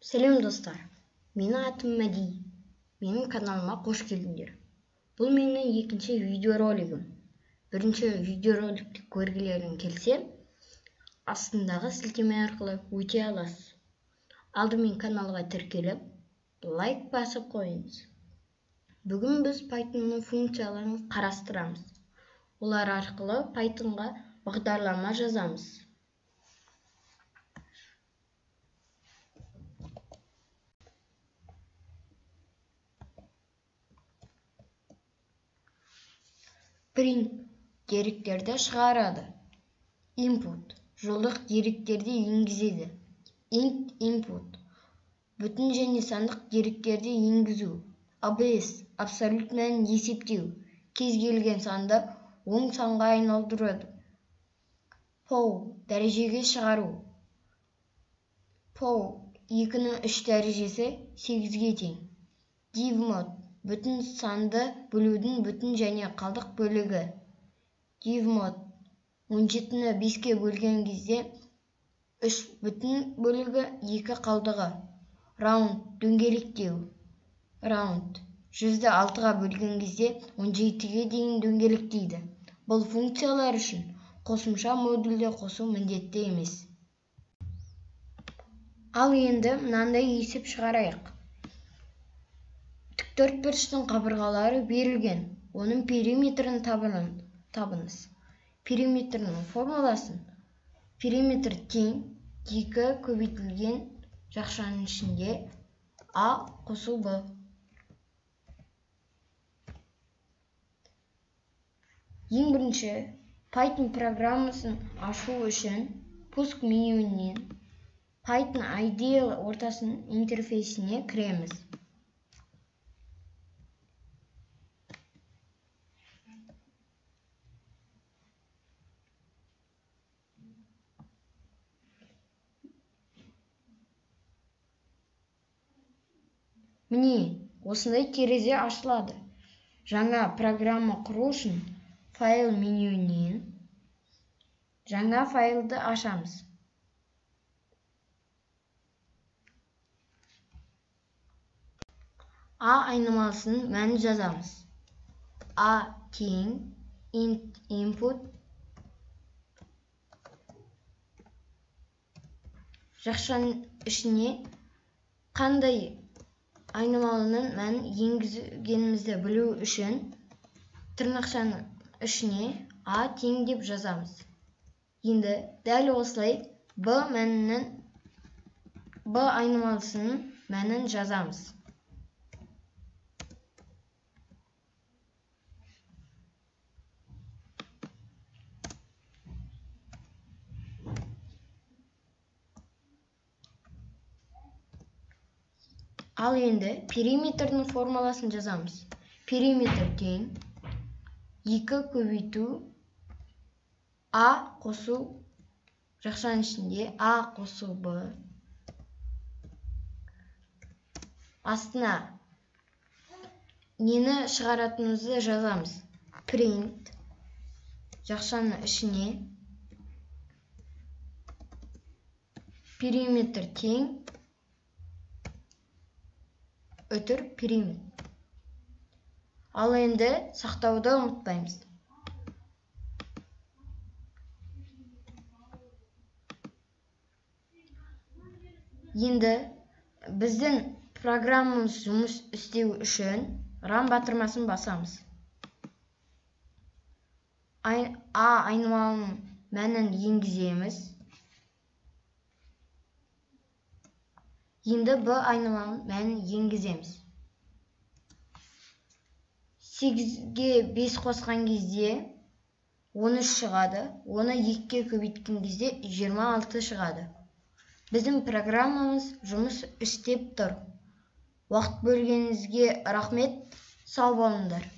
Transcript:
Сәлем достар, менің атым Мәди. Менің каналыма қош келдіңдер. Бұл менің екінші видеоролигім. Бірінші видеороликті көргілерің келсе, астындағы сілтеме арқылы өте аласыз. Алдымен каналға тіркеліп, лайк басып қойыңыз. Бүгін біз Python'ның функцияларын қарастырамыз. Олар арқылы Python'ға бағдарлама жазамыз. Print деректерді шығарады. Input жолдық деректерді енгізеді. Int input бүтін және сандық деректерді енгізу. ABS абсолют мәнін есептеу. Кез келген санды оң санға айналдырады. Pow дәрежеге шығару. Pow 2-нің 3 дәрежесі 8-ге тең. Divmod бүтін санды бөлудің бүтін және қалдық бөлігі. Divmod 17-ні 5-ке бөлген кезде 3 бүтін бөлігі 2 қалдығы. Round дөңгелектеу. Round 100-ді 6-ға бөлген кезде 17-ге дейін дөңгелектейді. Бұл функциялар үшін қосымша модульді қосу міндетті емес. Ал енді мынандай есеп шығарайық. Тік бұрыштың қабырғалары берілген. Оның периметрін табыңыз. Периметрінің формуласын периметр тең 2 көбейтілген жақшаның ішінде А қосу Б. Ең бірінші Python программасын ашу үшін пуск менюінен Python IDE ортасының интерфейсіне кіреміз. Міне, осындай терезе ашылады. Жаңа программа құру үшін файл менюінен жаңа файлды ашамыз. А айнымалысының мәнін жазамыз. А тең int input жақшаның ішіне қандай айнымалының мәнін енгізгенімізді білу үшін тырнақшаның ішіне А тең деп жазамыз. Енді дәл осылай Б айнымалысының мәнін жазамыз. Ал енді периметрдің формуласын жазамыз. Периметр тең 2 көбейту А қосу жақшаның ішінде А қосу Б. Астына нені шығаратынымызды жазамыз. Print жақшаның ішіне периметр тең өтір периметр. Ал енді сақтауды ұмытпаймыз. Енді біздің программамыз жұмыс істеу үшін Run батырмасын басамыз. А айнымалының мәнін енгіземіз. Енді Б айнымалының мәнін енгіземіз. 8-ге 5 қосқан кезде 13 шығады. Оны 2-ге көбейткен кезде 26 шығады. Біздің программамыз жұмыс істеп тұр. Уақыт бөлгеніңізге рахмет. Сау болыңдар.